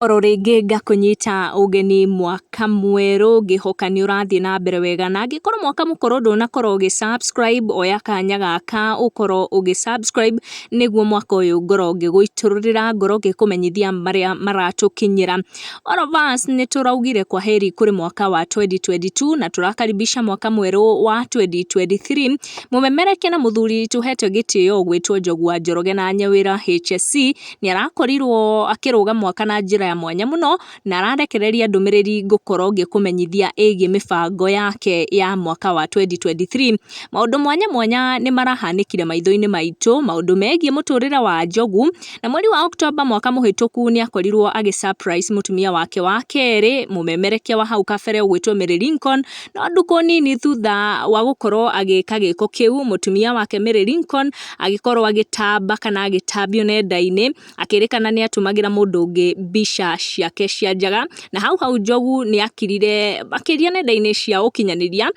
Oro rĩngĩ ngakũnyita ũgeni mwaka mwerũ, ngĩhoka nĩ ũrathiĩ na mbere wega, na angĩkorwo mwaka mũkorwo ndũnakorwo ũgĩ subscribe, oya kanya gaka ũkorwo ũgĩ subscribe nĩguo mwaka ũyũ ngorwo ngĩgũitũrũrĩra ngorwo ngĩkũmenyithia marĩa maratũkinyĩra. All of us nĩ tũraugire kwa heri kũrĩ mwaka wa 2022 na tũrakaribisha mwaka mwerũ wa 2023. Mũmemerekia na mũthuri tũhete gĩtĩo ũgwĩtwo Njogu wa Njoroge na Nyawĩra HSC nĩ arakorirwo akĩrũga mwaka na njĩra ya mwanya mũno na ararekereria ndũmĩrĩri ngũkorwo ngĩkũmenyithia ĩgiĩ mĩbango yake ya mwaka wa 2023. Maũndũ mwanya mwanya nĩ marahanĩkire maitho-inĩ maitũ, maũndũ megiĩ mũtũrĩre wa Njogu, na mweri wa Oktoba mwaka mũhĩtũku nĩ akorirwo agĩ surprise mũtumia wake wa kerĩ, mũmemerekia wa hau kabere ũgwĩtwo Mary Lincoln. No ndukũ nini thutha wa gũkorwo agĩka gĩko kĩu, mũtumia wake Mary Lincoln agĩkorwo agĩtamba kana agĩtambio nenda-inĩ, akĩrĩkana nĩ atũmagĩra mũndũ ũngĩ mbica ciake cia njaga, na hau hau Njogu nĩ akirire makĩria nenda-inĩ cia ũkinyanĩria,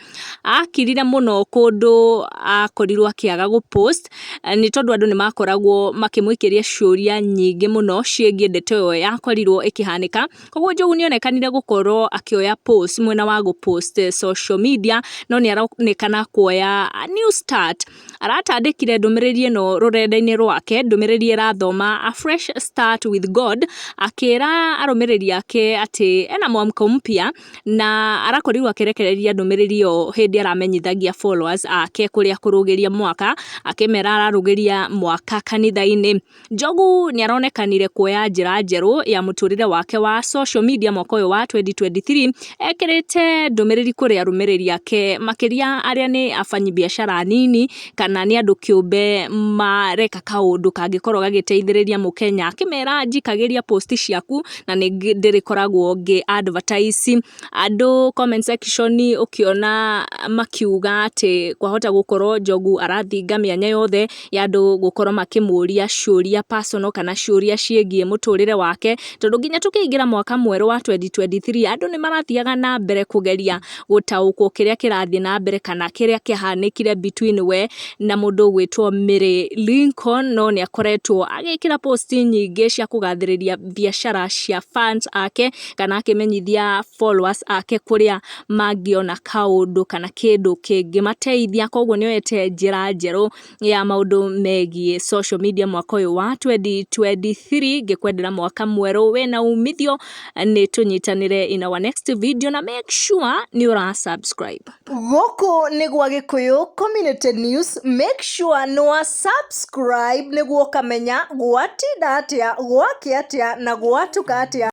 akirire mũno kũndũ akorirwo akĩaga gũ post nĩ tondũ andũ nĩ makoragwo makĩmũikĩria ciũria nyingĩ mũno ciĩgiĩ ndeto ĩyo yakorirwo ĩkĩhanĩka. Koguo Njogu nĩ onekanire gũkorwo akĩoya post mwena wa gũ post social media, no nĩ aronekana kuoya a new start. Aratandĩkire ndũmĩrĩri ĩno rũrenda-inĩ rwake, ndũmĩrĩri ĩrathoma "A fresh start with God", akĩra arũmĩrĩri ake atĩ ena mwamko mpya, na arakorirwo akĩrekereria ndũmĩrĩri ĩyo hĩndĩ aramenyithagia followers ake kũrĩa kũrũgĩria mwaka, akĩmera ararũgĩria mwaka kanitha-inĩ. Njogu nĩ aronekanire kuoya njĩra njerũ ya mũtũrĩre wake wa social media mwaka ũyũ wa 2023, ekĩrĩte ndũmĩrĩri kũrĩ arũmĩrĩri ake, makĩria arĩa nĩ afanyibiashara anini kana nĩ andũ kĩũmbe mareka kaũndũ kangĩkorwo gagĩteithĩrĩria mũkenya, akĩmera njikagĩria post ciaku na nĩ ndĩrĩkoragwo ngĩ advertise. Andũ comment section ũkĩona makiuga atĩ kwahota gũkorwo Njogu arathinga mĩanya yothe ya andũ gũkorwo makĩmũria ciũria personal kana ciũria ciĩgiĩ mũtũrĩre wake, tondũ nginya tũkĩingĩra mwaka mwerũ wa 2023 andũ nĩ marathiaga na mbere kũgeria gũtaũkwo kĩrĩa kĩrathiĩ na mbere kana kĩrĩa kĩahanĩkire between we na mũndũ ũgwĩtwo Mary Lincoln. No nĩ akoretwo agĩkĩra post nyingĩ cia kũgathĩrĩria biacara cia fans ake kana akĩmenyithia followers ake kũrĩa mangĩona kaũndũ kana kĩndũ kĩngĩmateithia. Koguo nĩ oyete njĩra njerũ ya maũndũ megiĩ social media mwaka ũyũ wa 2023. Ngĩkwendera mwaka mwerũ wĩna umithio, nĩ tũnyitanĩre in our next video na make sure nĩ ũra subscribe. Gũkũ nĩ gwa Gĩkũyũ Community News. Make sure nĩ wa subscribe nĩguo ũkamenya gwatinda atĩa, gwakĩa atĩa na gwatuka atĩa.